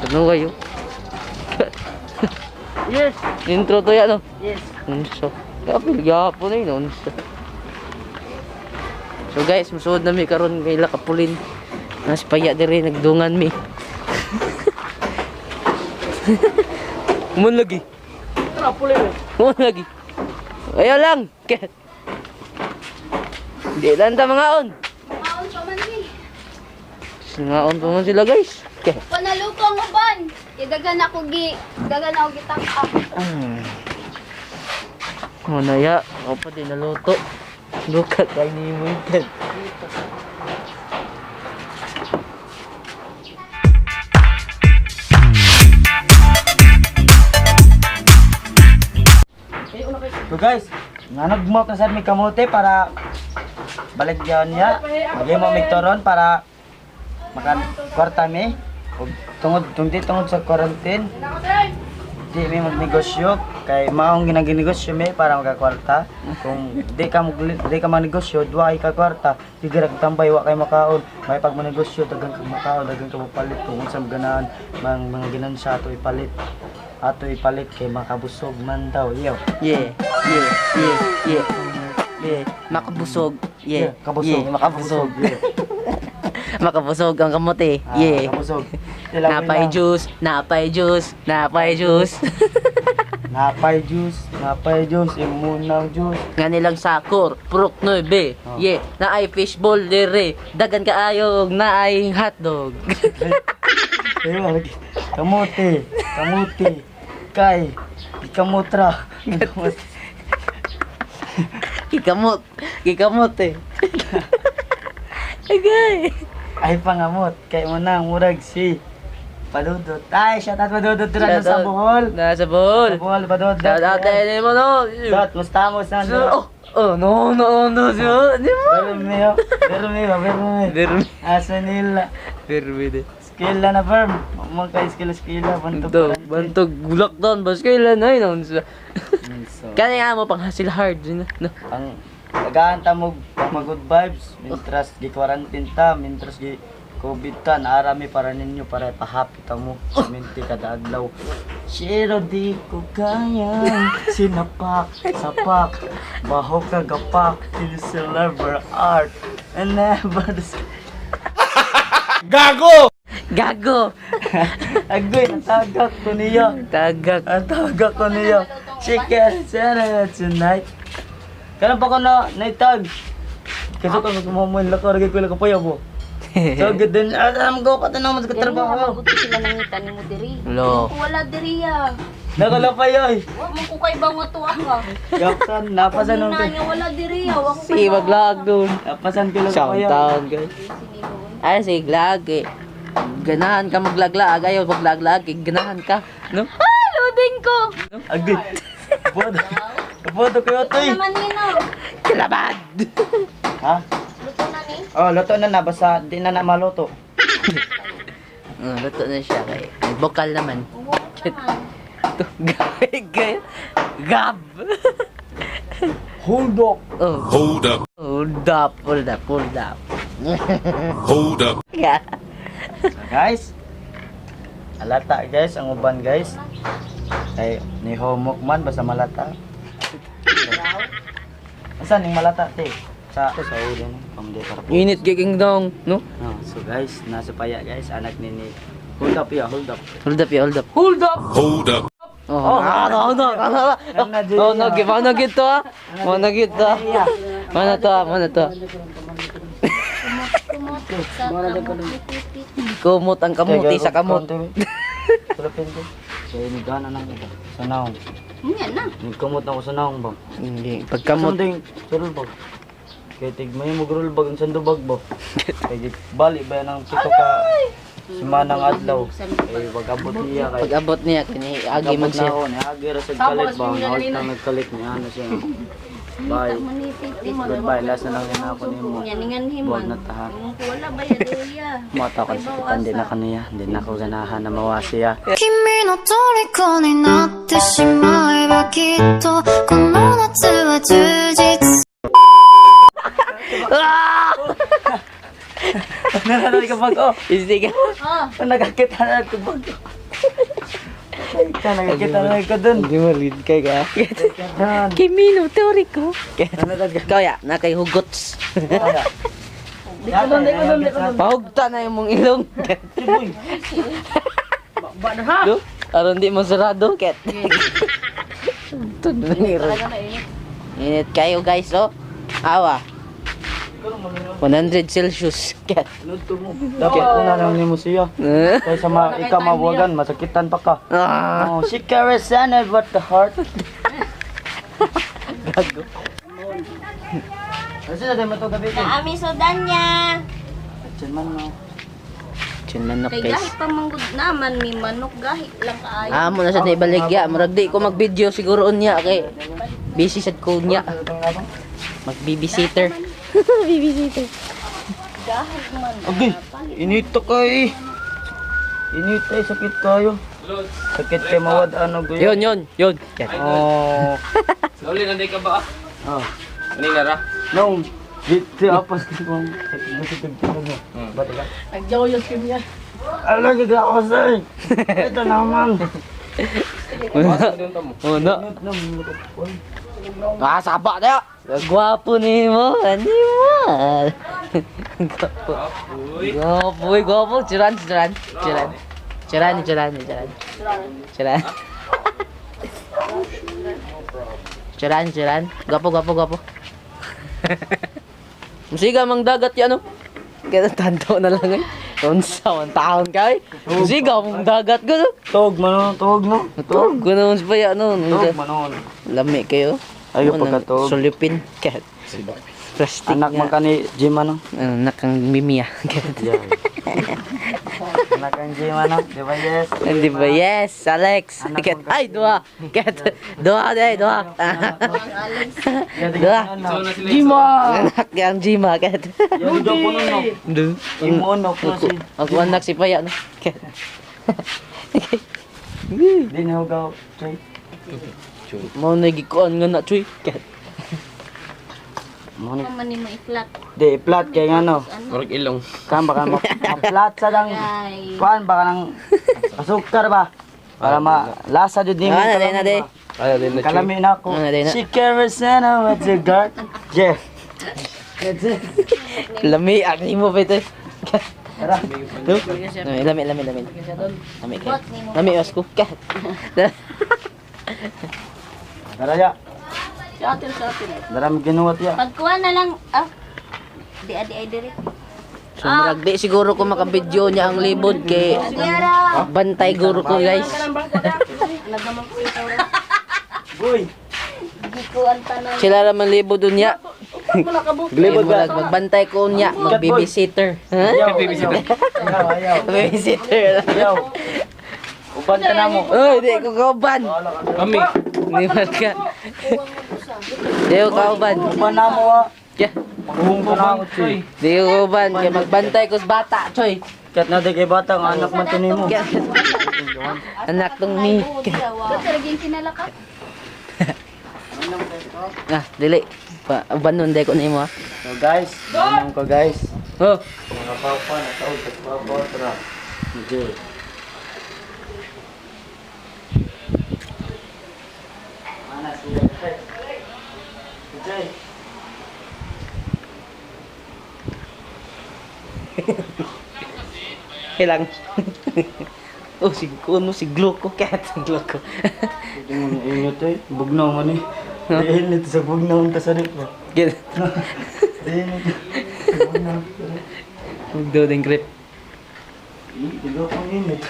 Ano kayo? Yes. Intro to yan, no? Yes. Unsa. Kapil gapon eh, no? Unsa. So guys, musuod na mi karon kay Lakapulin. Nas paya diri nagdungan mi. Mun lagi. Tara, puli. Mun lagi. Ayaw lang. Di lang ta mga on. Maon pa man ni. Singaon pa man sila, guys. Panaluto ang uban. Kay daghan ako gi daghan ako gitang-ak. Ano ya? Ako pa din naluto. Luka kay ni mo ikan. So guys, nga nagmok na sad mi kamote para baligyan niya. Maghimo mig toron para makan kwarta mi. Ug tungod tungdi tungod sa quarantine. Di mi magnegosyo kay maong ginaginegosyo mi para magakwarta. Kung di ka magnegosyo, duwa ay ka kwarta. Sige ra tambay wa kay makaon. May pag manegosyo daghang kag makaon, daghang ka mopalit kung unsa ganahan mang mga ginansya ato ipalit. Ato ipalit kay makabusog man daw. Iyo. Yeah. Yeah. Makabusog. Yeah. Kabusog. Yeah, makabusog. Yeah. Makabusog ang kamote. Ah, Yeah. kabusog. Tilapia Napay lang. juice, napay juice, napay juice. Napay juice, napay juice, imunang juice. Nga nilang sakor, prok 9. Oh. Yeah, naay fishball dire. Dagan kaayog, naay hotdog. Ayun, lagi. Kamote, kamote, kay, ikamotra. Kamote. Gikamot, gikamot eh. Agay. Ay, pangamot, kay mo nang murag si Paludot. Ay, shout out Padudot dira sa Bohol. Nasa Bohol. Sa Bohol, Padudot. Shout out tayo mo no. Dot, musta mo sa Oh, oh, no, no, no, no. Di mo. Berme, oh. Berme, oh, berme. Berme. Asa nila. Berme de. Skill na firm. Mga kay skill skill bantog. Bantog, bantog, lockdown, bas kailan ay noon sa. So, Kani nga mo pang hustle hard no. No. ang tagaan ta mo mga good vibes mintras gi quarantine ta, mintras gi COVID ta, naarami para ninyo para ipahappy ta mo minti kada adlaw. Pero di ko kaya sinapak sapak baho ka gapak to celebrate art and never the Gago. Agoy, ang tagak ko niya. Tagak. Ang tagak ko niya. Chicken sana tonight. Karon pa ko na naitag. Kasi ko magmamahal ako, lagi ko lang kapayaw mo. So good din. Alam ko ka tanong mas Diri na katrabaho. mabuti sila nangita nimo diri. Lo. Kung wala diri ah. Nakalapayoy. Wa mo ko kay bango to ah. Gapsan, napasan nung Na nga wala diri ah. Wa ko Si maglag dun. Napasan ko lang kapayaw. Sound guys. Ay sige, lag eh. Ganahan ka maglaglag, ayaw maglaglag, eh. Ganahan ka, no? Ah, loading ko. Agoy. Bodo. Bodo kayo toy. Naman ni no. Kilabad. Ha? Luto na ni. Oh, luto na na basta di na na maluto. Oh, luto na siya kay. Bokal naman. Umuot naman. To, gay, gab. Hold up. Oh, Hold up. hold up, hold up, hold up. Hold up. Yeah. Guys. Alata guys, ang uban guys. Kay ni homok man basta malata. Asan ning malata te? Sa ulo no. Pamde para po. Init kay King Dong, no? Oh, so guys, nasa paya guys, anak ni ni Hold up ya, hold up. Hold up, yeah, hold up. Hold up. Hold up. Oh, no, no, no, no, no. Oh, no, mana gitu ah. Mana gitu ah. Mana to ah, mana to. Kumot sa kamot pipi. Kumot ang kamuti sa kamot. Tulapin ko. So ini gana nang iba. Sa naong. Nga na. Nagkamot na ako sa naong ba. Hindi, pagkamot. Sunding, sa rulbag. Kay tigmay mo rulbag ang sandubag ba. Kay bali ba yan ang pito ka simanang adlaw. Eh wag abot niya kay Pag abot niya kini agi Abot man na siya. ako, niagi ra sa kalit ba, naot na nagkalit niya ano siya. Bye. Manipipit. Goodbye, last na lang yan ako nimo. Nga ningan himan. Buwag na taha. Ingon ko wala ba ya diri ah. Mata ko sa hindi na kaniya, hindi na ako ganahan na mawasi ya. 君の虜になってしまえばきっとこの夏は充実 Nananay ka bago. Hindi ka. Ah, Nagkakita na ako bago. Kita na ka dun. Hindi mo rin kay ka. Dun. Kimi no Toriko. Ikaw ya, na kay hugots. Pahugta na yung mong ilong. Do, aron di mo sarado ket. Tud Init kayo guys, oh. Awa. 100 Celsius. Ket. Dapat una lang nimo siya. Kaysa ma ikaw mawagan, masakitan pa ka. Ah, Oh, she carries on but the heart. gago. Kasi na tayo gabi. Naami sudan niya. Diyan man no. Chin manok Kay guys. gahi pa manggod naman mi manok gahi lang kaayo. Ah, mo na sa ibaligya. Murag di ko mag-video siguro unya kay busy sad ko unya. Mag-babysitter. Babysitter. Gahi man. Okay, inito kay. Init ay sakit kayo. Sakit kay mawad ano guyo. Yun, yun, yun. Yan. Oh. Loli, nanday ka ba? Oh. Kanina ra? No. Dito apas ko kung sakit ko mo. Ba't ka? Nagjaw yung skin niya. Ala gid ako sir. Ito naman. Una. Ah, saba na. Gwapo ni mo. Animal. Gwapo. Gwapo, uy, gwapo. Chiran, chiran, chiran. Chiran, chiran, chiran. Chiran. Chiran, chiran. Gwapo, gwapo, gwapo. Musiga mang dagat yan, oh. Kaya tanto na lang eh. Unsa man taon kay. Musiga mong dagat gano. Tog man tog no. Tug gano pa ya no. Tog man. Lami kayo. Ayaw Ano, pagkatog. Sulipin. Ket. Plastic Anak man nga. ka ni Jim ano? Anak ang mimiya. Ket. Anak ang Jim ano? Di ba yes? Hindi ba? Yes, Alex. Anak Ket. man ka Ay, dua. Ket. Dua, day, dua. Dua. Jima! Anak ang Jima. Ket. Yan daw po nun no. Du. Imo no po si. Ako anak si Paya no. Ket. Di na hugaw. Choy. Mao na gikuan nga na chuy. Ket. Mo ni. Man nimo i-flat. Di plat kay ngano. Murag ilong. Kan baka ma-flat sa lang. Ay. Kuan baka nang asukar ba? Para ma lasa jud nimo. Ah, na, day, na, day. Ay, din na Kalami na ako. Ah, na, day na. She carries on with the guard. Yeah. Lami ang imo pa ito. Tara. Du. Lami, lami, lami, lami. Lami kayo. Lami os ko. Ket. Tara ya. Sa atin, sa atin. Tara ginuwat ya. Pagkuha na lang ah. Di adi ay diri. So murag di siguro ko makabidyo niya ang libod kay Diara. bantay guro ko guys. Boy. Gikuan tanan. Sila ra man libod unya. Libod ba? Murag magbantay ko unya, mag-babysitter. Ha? Ayaw, ayaw. Ayaw, ayaw. Babysitter. Ayaw. Uban ka na mo. Oy, di ko kauban. Kami. Di man ka. Di ko kauban. Uban na mo ah. Yeah. Maghung ka na mo, Choy. Di ko kauban kay magbantay ko sa bata, choy. Kat na di kay bata nga anak man to nimo. Anak tong ni. Saraging kinalaka. Ah, dili. Pa, uban nun, di ko nimo ah. So guys, ganyan ko guys. Oh, Mga papa na tawag sa papa tara. Jay. Mana siya? Jay. Hilang. Oh, si kuno si Gloko cat, si Gloko. Ito mo ni inyo to eh. Bugnaw man eh. Diin ito sa bugnaw ta sa rin. Get. Diin ito. Sa bugnaw. Bugnaw din grip. Ikaw po init.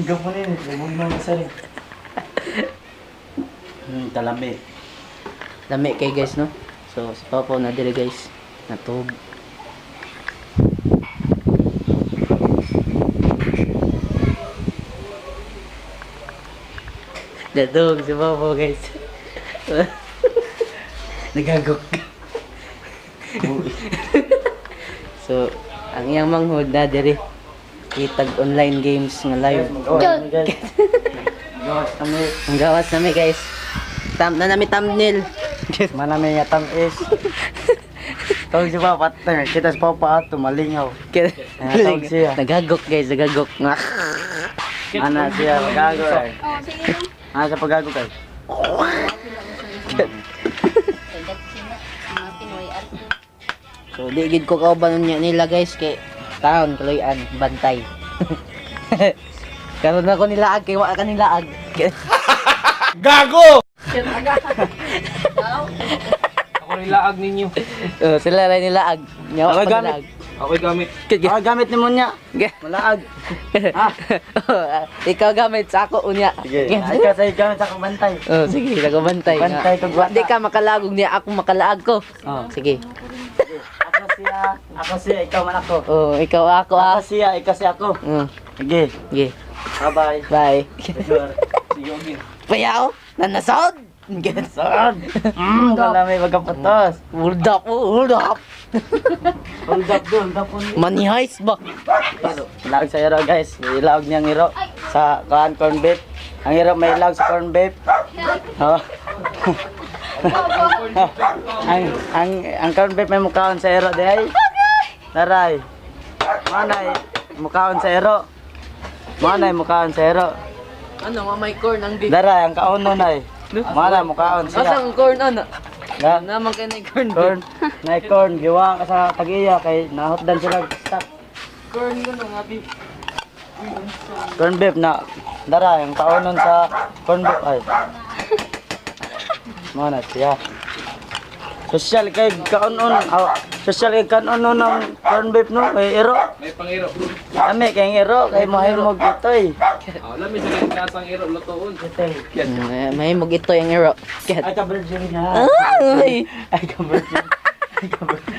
Ikaw po init. Sa bugnaw ta sa rin. Talami. Lami kay guys no. So si Papa na dire guys. Natug. Natug si Papa guys. Nagagok. So ang iyang manghod na dire kitag online games nga live. Magawas kami guys. Magawas kami. Ang gawas nami guys. Tam na nami thumbnail. Manami nga tamis. Tawag si Papa, kita si Papa ato, malingaw. Tawag siya. Nagagok guys, nagagok. Ana siya pagago ay. Oh, sige lang. Ana sa pagago kay. Mga Pinoy arte. So di gid ko kauban niya nila guys kay taon kaloy-an bantay. Karon ako nilaag kay wa ka nilaag. Ako nilaag ninyo. Oh, sila ra nilaag. Nya wa Ako pa gamit. nilaag. Ako'y gamit. Ah, gamit ni mo niya. Malaag. Ah. Ikaw gamit sa ako unya. Sige. Ay ka sa gamit sa akong bantay. Oh, sige, nagabantay nga. Bantay kag bata. Di ka makalagog niya ako makalaag ko. Oh. Sige. Ako siya, ako siya, ikaw man ako. Oh, ikaw ako ah. Ako siya, ikaw siya ako. Oh, Sige. sige. Bye-bye. Bye. Sige, okay. Payaw, nanasod. Saan? Wala may magkaputos. Hold up, oh, hold up. Hold up doon, hold up on. Money heist ba? Ilaog sa iro guys. Ilaog niyang iro sa kaan corn beef. Ang iro may ilaog sa corn beef. Oh. Ang corn beef may mukhaon sa iro di ay. Taray. Manay mukhaon sa iro. Manay mukhaon sa iro. Ano, may corn ang beef. Daray ang kaonon ay. Manay mukhaon Asa siya. ang corn ano? Na, Naman kay na corn beef. corn, na corn giwa ka sa tag-iya kay nahotdan sila stock. Corn ano nga beef. Corn beef na dara yung kaonon sa corn beef ay. Mo na siya. Social kay kaonon, aw, social kay kaonon ng corn beef no kay iro. May pangiro. Ami kay iro kay mahimog itoy. Ah, alam mo sa klasang iro lutoon. Itoy. May mag ito yung ero. Ay ka virgin nga. Ay! Ay ka virgin. Ay ka virgin.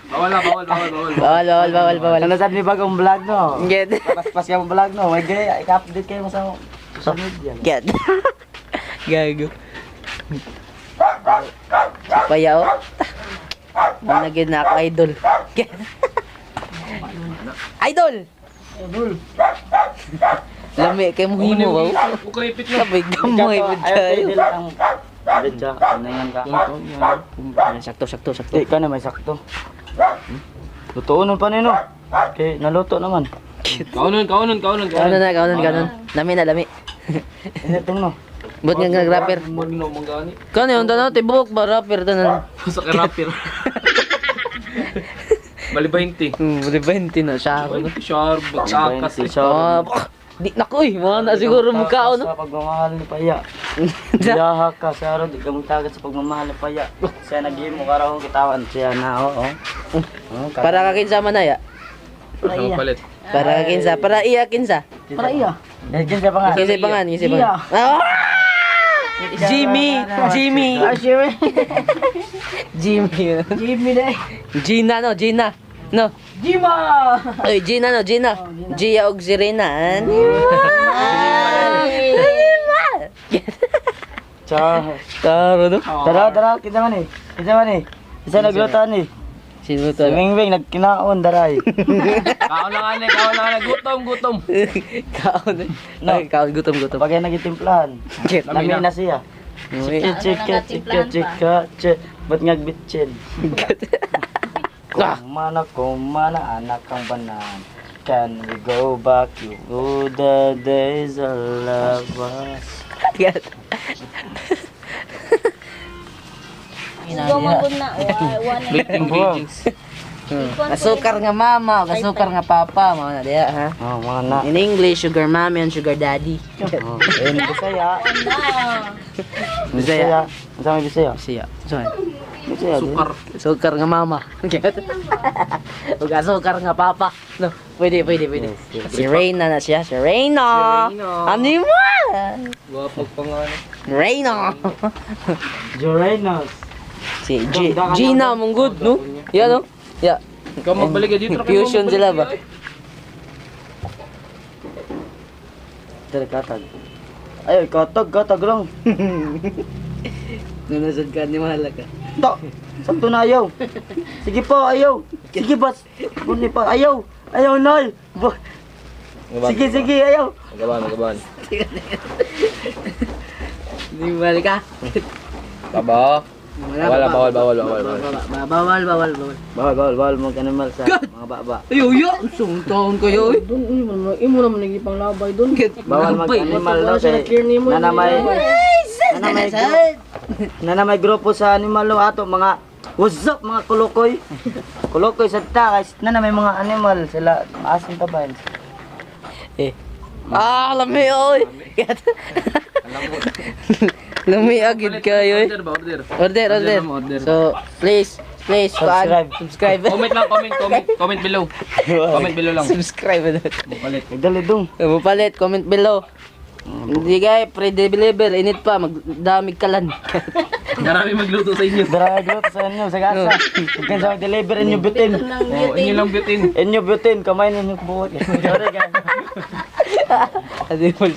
Bawal na, bawal, bawal, bawal. Bawal, bawal, bawal, bawal. Ano sad ni bagong vlog no? Get. Paspas ka mo vlog no. May gay, i-update kayo mo sa social media. Get. Gago. Si Payaw. Managin na ako, idol. Get. Idol! Idol. Lami kay mo himo ba? Ukripit na. Sabay gamoy Ikaw, pud ayaw kayo. kayo dili ang Bidya, ano yan ka? Sakto, sakto, sakto. Di ka na may sakto. Lutoon nun pa nino. Okay, naluto naman. Kaunon, kaunon, kaunon, Kaunon na, kaunon, kaunon. Lami na, lami. Initong no. But nga nga rapper. Magno mong gani. Kano yung tanan tibok ba rapper tanan. Sa ka rapper. Bali 20. 20 na siya. Sure, bagsakas. eh. Ah, di nako eh, mga na siguro mukhaon no. Sa pagmamahal ni Paya. Diyaha ka sa araw, di ka magtagat sa pagmamahal ni Paya. Siya naghimo ka raw kitawan siya na, oo. Oo, Para ka kinsa man ya. Ano palit? Para ka kinsa, para iya kinsa. Para iya. Eh, kinsa pa nga. Kinsa pangan, kinsa pangan. Ah! Jimmy, Jimmy. Ah, Jimmy. Jimmy. Jimmy na. Gina no, Gina. No. Jima! Oy, Gina no, Gina. Gia og Serena. Animal. Animal. Char. Taro no. Tara, tara, kinsa man eh. Kinsa man eh. Isa nagluto ni. Sino Si to? Wing Wing nagkinaon daray. Kaon lang ane, kaon lang ane. Gutom, gutom. Kaon. No. Ay, kaon gutom gutom. Bagay nagitimplahan. Get. Lami na siya. Uy. Chika, chika, chika, chika, chika. Ba't ngagbitsin? Kumana, kumana, anak ang banan. Can we go back to the days of love? Get. Gumagod na. One Waiting greetings. Kasukar nga mama, o kasukar nga papa, mga na diya, ha? Oh, mga na. In English, sugar mommy and sugar daddy. Oh, ayun, Bisaya. Bisaya. Bisaya. Ang sama Bisaya. Siya. Sorry. Bisaya. din. Sukar. Sukar nga mama. O kasukar nga papa. No, pwede, pwede, pwede. Yes, yes. Si Reyna na siya. Si Reyna! Si Reyna. Ano mo? Wapag pa nga ano. Reyna! Jurenos. Si G Gina, mong good, no? Yeah, no? Yeah. Ikaw magbalik ka dito. Fusion sila ba? Dere katag. Ay, katag, katag lang. Nanasad ka ni Mahalaga. To, sakto na ayaw. Sige po, ayaw. Sige bas. Buni pa, ayaw. Ayaw, Noy. Sige, sige, ayaw. Magaban, magaban. Hindi mahalaga. Taba. Wala, bawal, bawal, bawal, bawal. Bawal, bawal, bawal. Bawal, bawal, bawal mag-animal sa mga baba. Ayo, yo! Sungtaon kayo, eh. Doon, imo naman nagipang labay doon. Bawal mag-animal daw kay nanamay nanamay nanamay grupo sa animal lo ato mga what's up mga kulukoy. Kulukoy sa ta guys, nanamay mga animal sila asin ta ba? Eh. Ah, lami, oy! Lami agid kayo, eh. Order ba, order? Order, order. Order. So, please, please, Subscribe. Subscribe. Comment lang, comment, comment. Comment below. Comment below lang. Subscribe. Palit. Dali dong. Palit, comment below. Hindi kay pre-deliver, init pa, magdamig kalan. Marami magluto sa inyo. Dara grupo sa inyo sa gasa. Ug sa deliver inyo bitin. Oh, inyo lang bitin. Inyo bitin kamay ninyo buot. Sorry guys. Adi mo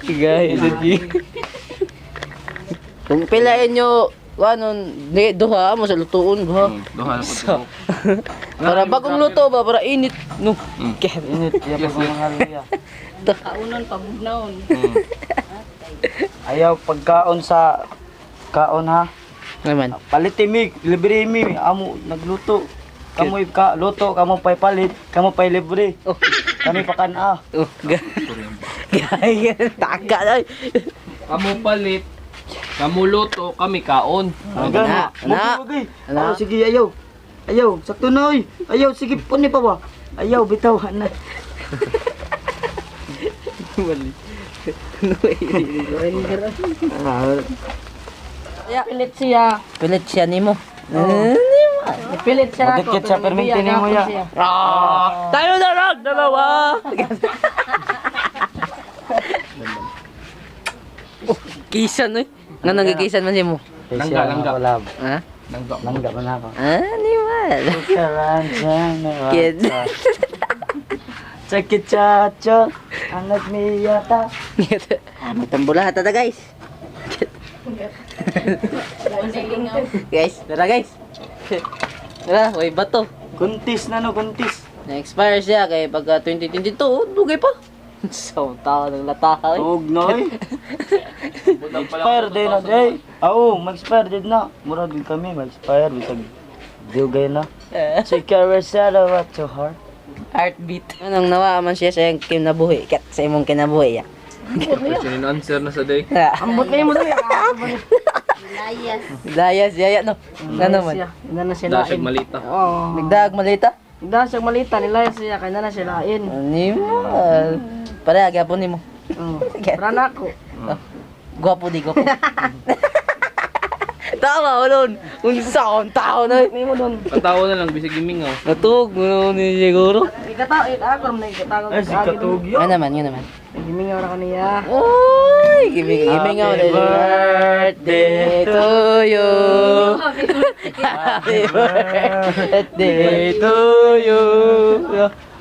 Guys, adi. Kung pila inyo, ano, di, duha mo sa lutuon, duha. Duha na po. Para bagong luto ba, para init. No. Kaya, Init ya pa mga haliya. Kaunon, pabugnaon. Ayaw pagkaon sa kaon ha. Naman. Palit mi, libre mi, amo nagluto. Kamoy ka luto, kamo pay palit, kamo pay libre. Oh. Kami pa kan-a. Oh, gaya, taka na. Kamu palit. Kamu luto, kami kaon. Ana, ana. Ana. Oh, sige, ayaw. Ayaw, sakto na oy. Ayaw, sige, puni pa ba? Ayaw, bitaw na. Pilit siya. Pilit siya nimo. Nimo. Pilit siya ako. Madikit siya, perminti nimo ya. Ah, tayo na lang dalawa. Oh, kisan oy. Nga nanggikisan man simo. Langga, langga. Ha? Langga. Langga man ako. Ah, ni man. Kid. Chakichacho, anak mi yata. Ah, magtambula ta guys. Guys, tara guys. Tara, way bato. Kuntis na no, kuntis. Na-expire siya kay pagka 2022, oh, dugay pa. So, tao ng lataha. eh. Tug na oy. Expire din na day. Oo, mag-expire din na. Mura din kami, mag-expire. Bisag dugay na. Eh, Chikarasada what to heart. Heartbeat. Anong nawa man siya sa iyang kinabuhi? Kat sa imong kinabuhi ya. Question and answer na sa day. Ambot na imo dali. Layas. Layas yaya no. Ano man? Ina na siya Dahil lain. malita. Oo. Nagdaag malita. Dahil siya malita, nilayas siya, kay na na siya lain. Nimo. Pareha gyapon nimo. Oo. Para na ako. Gwapo di gwapo. Tama ulon. Unsa akong tao na. Nimo doon. Katawa na lang, bisig gimingaw. Natug mo ni siguro. Ikataw, ako naman ikataw. Ay, si Katug Nga naman, nga naman. Gimingaw ra kaniya. Uy, giving giving out Happy birthday to you. Happy birthday to you.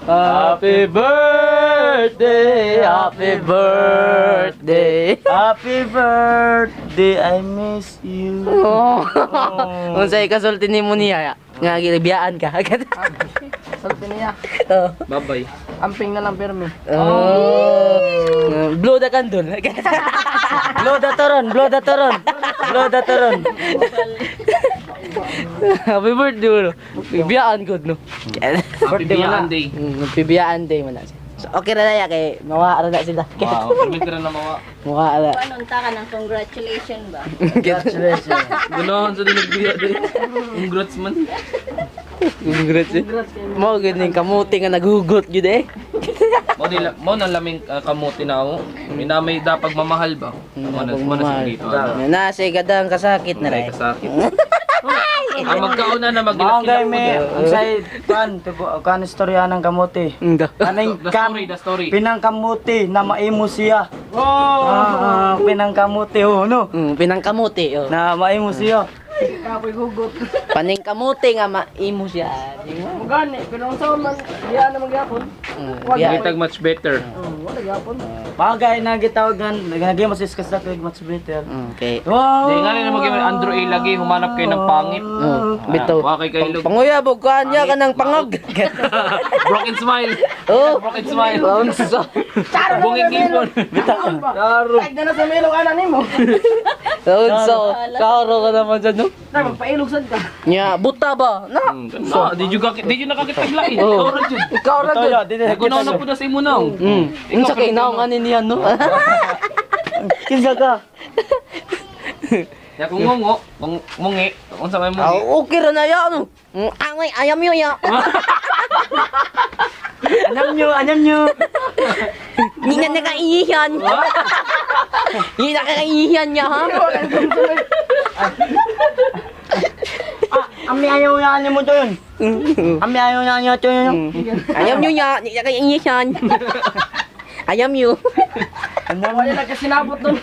Happy birthday, happy birthday. Happy birthday, I miss you. Oh. Unsay kasulti nimo niya? Nga gilibiyaan ka. Sulti niya. Oh. Bye-bye. Amping na lang pirmi. Oh. Blow the candle. Blow the toron, blow the toron. Blow the toron. Happy birthday bro. Biyaan good no. Happy Biyaan Day. Biyaan day man na siya. So, okay ra na ya kay mawa ra na sila. Wow, permit na na mawa. Mawa ra. Anong ta ka ng congratulations ba? Congratulations. Gunahan sa din nagbiya day. Congrats man. Congrats. Eh. Mao gud ning kamuti nga naghugot gyud eh. Mo nila mo na laming kamuti na ako. Minamay da pagmamahal ba? Mo na sa dito. ano. Na si gadang kasakit na May ra. kasakit. Ang magkauna na Maong magilak-kilak may ang say kan tubo kan istorya ng kamote. Nga. Aning The kam story, the story. pinangkamuti na maimo siya. Oh! Ah, pinangkamuti oh no. Pinangkamuti oh. Na maimo siya. Kapoy hugot. Paningkamuti nga maimo siya. Di mo. Gani, pero ang sa man, diya na magyapon. Biya. Kitag much better. Oh, wala gyapon. Bagay na gitawagan, nagagi mo sis kasi much better. Okay. Wow! Di nga na mag Andrew A lagi humanap kayo ng pangit. Oh, bitaw. Wa kay kailog. Panguyab og kuan niya kanang pangag. Broken smile. Oh. Broken smile. Unsa? Bunging ipon. Tag na na sa milong ana nimo. So, karo ka naman dyan, no? Na magpailog sad ka. Nya, buta ba? Na. Na, di jud nakakitaglain. Oh. Ikaw ra jud. Ikaw ra Toyo, jud. di na Nagunaw na po na sa imo naong. Unsa kay naong ani niya, no? Kinsa ka? Ya kung ngongo, kung mungi, unsa may Ah, mungi. okay ra na ya, no? Angay, ayam yo ya. Anyam nyo, anyam nyo. Hindi na nakaiihan. Hindi na nakaiihan niya, ha? Ami ayaw na anyam mo to yun. Ami ayaw na anyam to yun. Ayam nyo ya, hindi na nakaiihan. Ayam yo. Anyam Wala na kasi sinabot dun.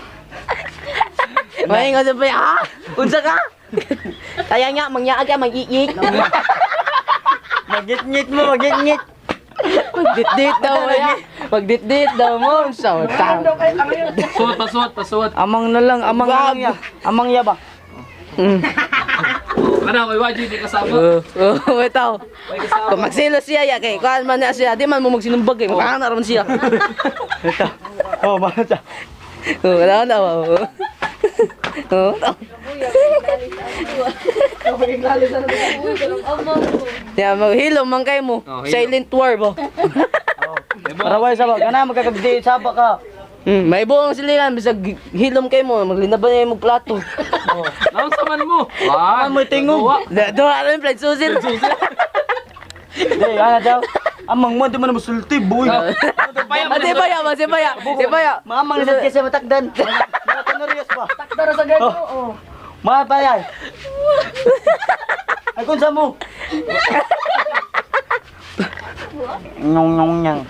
May nga sabay, ha? Unsa ka? Kaya nga, mangyaag ka, mag-iik. Magitngit mo, magitngit. Magdit-dit daw mo, ya. Magdit-dit daw mo. So, tao. Suot, pasuot, pasuot. Amang na lang, amang na lang ya. Amang ya ba? Kana kay Waji di kasama. Oo, oh, wait tao. Way kasama. Kung magsilo siya, ya, kay kuan man na siya, di man mo magsinumbag kay makana raman siya. Ito. Oh, basta. Oo, wala na. Oo. Oo. Ya, maghilom man kay mo. Oh, hilom. Silent war ba? Para wala saba, kana magkakabdi saba ka. May buong silingan bisag hilom kay mo, maglinaban na mo plato. Naon sa man mo? Wa, mo tingog. Duha rin plate susir. Di, ana daw. Amang mo di man musulti, boy. Ate baya, ate baya, ate baya. Maamang na sad kasi matakdan. Mga kanorias ba? Takdara sa ganito. Oh. Mga payay. Ay kung sa mo. Nyong nyong nyang.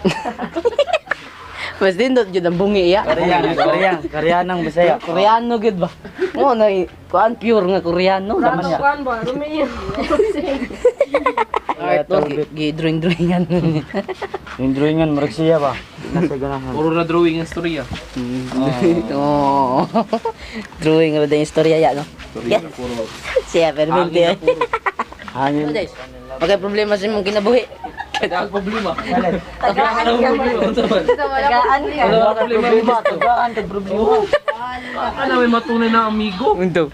Mas dindot jud ang bungi iya. Korean, Korean, Koreanang Bisaya. Koreano gid ba? Mo na kuan pure nga Koreano. Rato kuan ba? Rumiyo. Art to gi drawing drawingan. Yung drawingan murag siya ba? Nasa ganahan. Puro na drawing ang storya. Oo. Drawing ra din istorya ya no. Storya na puro. Siya permente. Hangin na puro. Hangin. Okay, problema sa imong kinabuhi. Dahil problema. Tagaan ka. Tagaan ka. Wala problema. Problema, tagaan kag problema. Baka na may matunay na amigo. Unto.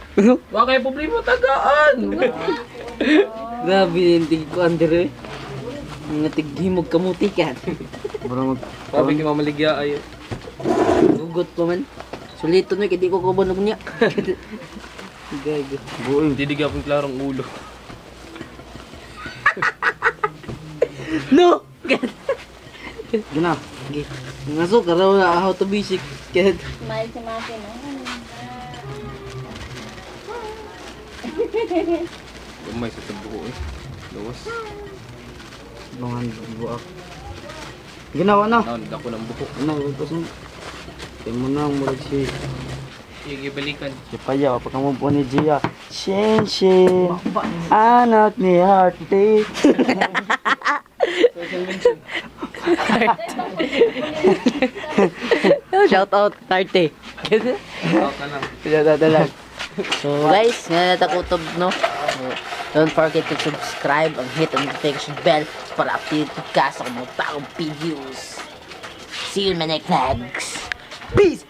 Wa kay problema tagaan. Grabe yung tig ko andere. Nga tighimog kamuti kan. Murag mag Sabi kay mamaligya ay. Hugot pa man. Sulito no kay di ko kubonog niya. Gago. buoy. Hindi di gapon klarong ulo. No. Gina. Okay. Ngaso karaw na how to basic. Kaya Smile si Maki, no? Umay sa tabuko eh. Lawas. Bangan buak. Ginawa na. Naon dako ng buhok. Ano, ko sa. Kay mo na murag si Igibalikan. si Paya pa kamo po ni Gia. Shin shin. Anak ni Hearty. shout out Tarte. Out na lang. Shout out na lang. So guys, nga natakutob no. So, don't forget to subscribe and hit the notification bell para updated ka sa mga bagong videos. See you in my next vlogs. Peace!